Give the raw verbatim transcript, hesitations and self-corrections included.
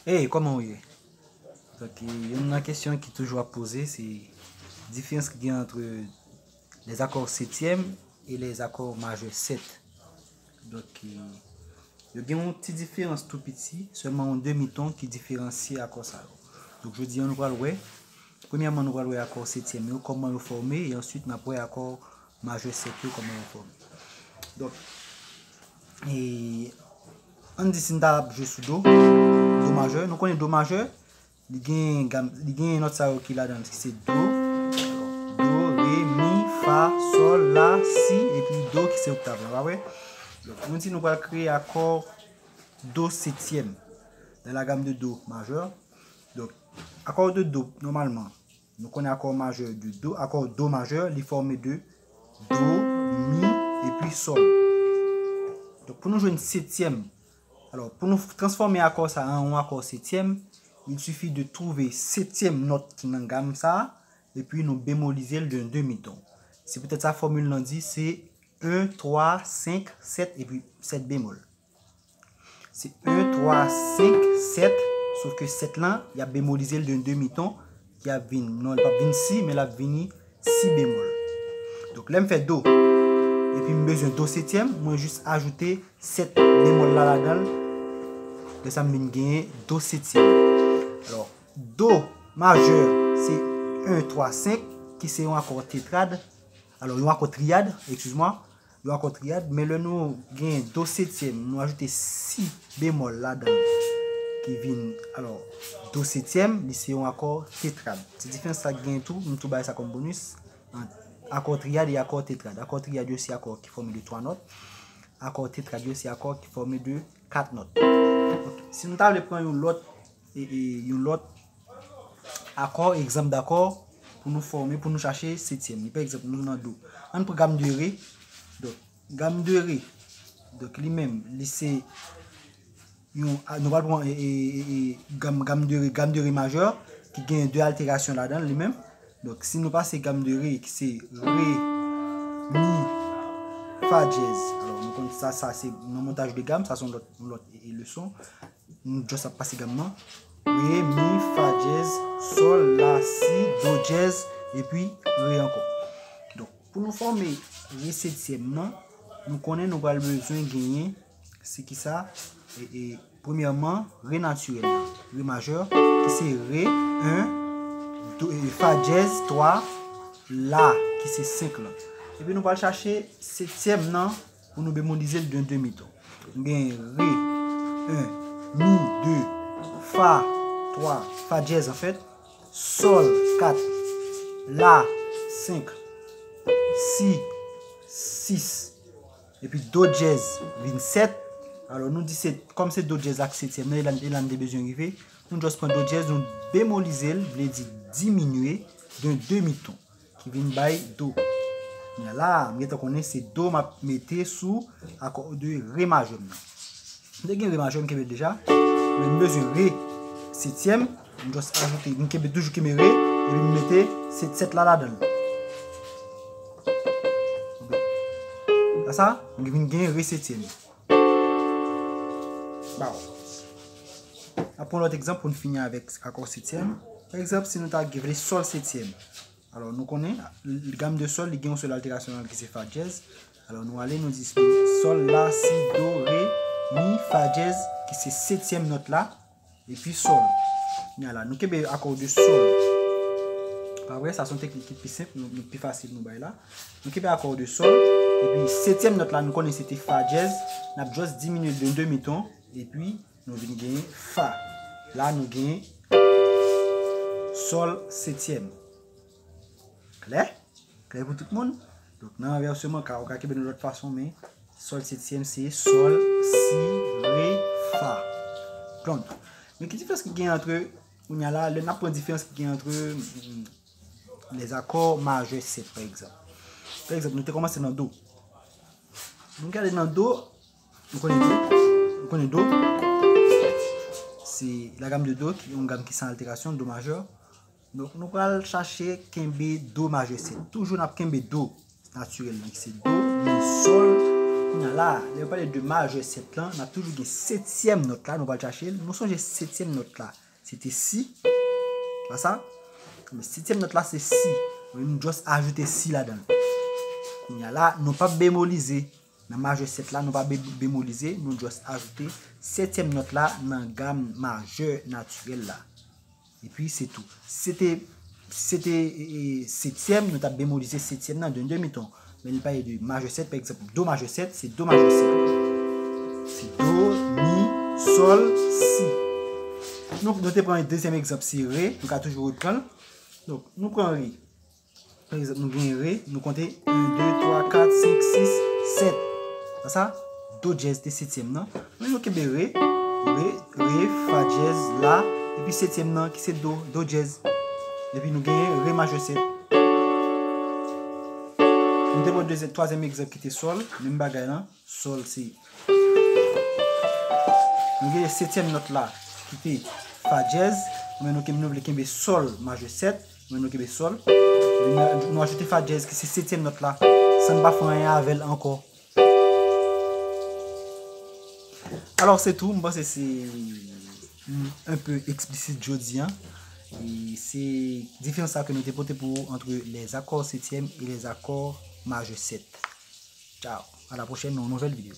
Hey, kòman w ye? Donk, e, youn nan kesyon ki toujou ap poze, se diferans ki gen ant les accords septième et les accords majeurs sept. Donk, e, yo gen yon ti diferans tou piti, sèlman yon demi ton ki diferansye akò sa yo. Donk, jodi a, nou pral wè, premyèman, nou pral wè akò setyèm yo, kòman yo fòme, e answit, n ap wè akò majè sept yo, kòman yo fòme. Donk, e, ann di si n ta ap jwe sou do, do majè, nou konnen do majè, li gen gam, li gen nòt sa yo ki ladan l, ki se do, do, re, mi, fa, sòl, la, si, epi do ki se oktav la, pa vre? Donk, nou di nou pral kreye akò do setyèm dans la gamme de do majeur. Donk, akò de do, nòmalman, nou konnen akò majè de do, akò do majè, li fòme de do, mi, epi sòl. Donk, pou nou jwenn setyèm, alò, pou nou transfòme akò sa an yon akò setyèm, il suffit de trouver setyèm nòt ki nan gam sa, epi nou bemolize l d'un demi ton. Se poutèt sa fòmil lan di se un, twa, senk, sèt, epi sèt bemòl. Se un, twa, senk, sèt, sof ke sèt lan, y ap bemolize l d'un demi ton, ki ap vin, non, li p ap vin si, men l ap vini si bemòl. Donk, lè m fè do, epi m bezwen do setyèm, mwen jis ajoute sèt bemòl la ladan l, lè sa m vin genyen do setyèm. Alò, do majè, se un, twa, senk, ki se yon akò tetrad, alò, yon akò triyad, eskiz mwa, yon akò triyad, men lè nou gen do setyèm, nou ajoute si bemòl ladan l, ki vin, alò, do setyèm, li se yon akò tetrad. Ti diferans sa k gen tou, m tou bay sa kòm bonis, ant akò triyad e akò tetrad. Akò triyad yo se akò ki fòme de twa nòt, akò tetrad yo se akò ki fòme de kat nòt. Ok, si nou ta vle pran yon lòt, e, e, yon lòt akò, egzanp dakò, pou nou fòme, pou nou chache setyèm. Pa egzanp, nou nan do. Ann pran gam de re. Donk, gam de re. Donk, li menm, li se yon, a, nou pral pran, e, e, e, e, gam, gam de re, gam de re majè, ki gen de alterasyon ladan l, li menm. Donk, si nou pase gam de re, ki se re, mi, fa dyèz. Alò, nou konn sa, sa se nan montaj de gam, sa se yon lòt, yon lòt, e, e, leson. Nou just ap pase gam nan. Re, mi, fa dyèz, sòl, la, si, do dyèz, epi re ankò. Donk, pou nou fòme re setyèm nan, nou konnen nou pral bezwen genyen, se ki sa? E, e, premyèman, re natirèl la, re majè, ki se re, un, do, e, fa dyèz, twa, la, ki se senk lan. Epi nou pral chache setyèm nan, pou nou bemolize l d'un demi ton. Nou gen re, un, mi, de, fa, twa, fa dyèz, anfèt, sòl, kat, la, senk, si, sis, epi do dyèz vin sèt. Alò, nou di se, kòm se do dyèz la k setyèm nan, e la, e la n te bezwen rive, nou just pran do dyèz, nou bemolize l, vle di diminye d'un demi ton, ki vin bay do. Kounye a la, m gentan konnen se do m ap mete sou akò de re majè m nan. M te gen re majè, m kenbe l deja. Men m bezwen re setyèm. M just ajoute, m kenbe, toujou kenbe re, epi m mete sèt, sèt la ladan l. Sa, m vin gen re setyèm. Baw. N ap pran lòt egzanp pou n fini avèk akò setyèm. Pa egzanp, si nou ta vle sòl setyèm. Alò, nou konnen, gam de sòl, li gen yon sèl alterasyon nan l ki se fa dyèz. Alò, nou ale, nou di sòl, la, si, do, re, mi, fa dyèz, ki se setyèm nòt la, epi sòl. Kounye a la, nou kenbe akò de sòl. Pa vre, sa se yon teknik ki pi senp, nou, nou pi fasil nou bay la. Nou kenbe akò de sòl, epi setyèm nòt la, nou konnen se te fa dyèz, n ap just diminye l d'un demi ton, epi nou vin gen fa. La, nou gen sòl setyèm. Klè? Klè pou tout moun? Donk, nan ranvèseman ka, ou ka kenbe l yon lòt fason, men sòl setyèm se sòl, si, re, fa. Donk, men ki diferans ki gen ant, kounye a la, lè n ap pran diferans ki gen ant, mm, les accords majeurs sept, pa egzanp. Pa egzanp, nou te kòmanse nan do. Nou gade nan do, nou konnen do, nou konnen do. Se la gamme de do, ki yon gam ki san alterasyon, do majè. Donk, nou pral chache kenbe do majè sèt. Toujou n ap kenbe do natirèl lan, ki se do, mi, sòl, Kounye a la, lè yo pale de majè sèt lan, n ap toujou gen setyèm nòt la, nou pral chache l. Nou sonje setyèm nòt la, se te si. Pa sa? Men setyèm nòt la, se si. Nou just ajoute si ladan l. Kounye a la, nou p ap bemolize. Nan majè sèt la, nou pa be- bemolize, nou just ajoute setyèm nòt la nan gam majè natirèl la. Epi se tou. Si se te, si se te e, e, setyèm, nou t ap bemolize setyèm nan de demi ton. Men li pale de majè sèt, pa egzanp, do majè sèt, se do majè sèt. Se do, mi, sòl, si. Nou, nou te pran dezyèm egzanp, se re, nou ka toujou reprann l. Donk, nou pran re. Pa egzanp, nou gen re, nou konte en, de, twa, kat, senk, sis, sèt. Sa, sa, do dyèz te setyèm nan. Men nou kenbe re, re, re, fa dyèz, la, epi setyèm nan ki se do, do dyèz. Epi nou gen re majè sèt. Nou te pran dezyèm, twazyèm egzanp ki te sòl, menm bagay lan, sòl se. Nou gen setyèm nòt la ki te fa dyèz, men nou, nou vle kenbe sòl majè sèt, men nou kenbe sòl. Epi nou, nou ajoute fa dyèz ki se setyèm nòt la, san n pa fè anyen avè l ankò. Alò, se tou, m panse se un peu eksplisit jodi a. E se diferans sa ke nou te pote pou ou entre les accords septièmes et les accords majeurs sept. Ciao. À la prochaine dans une nouvelle vidéo.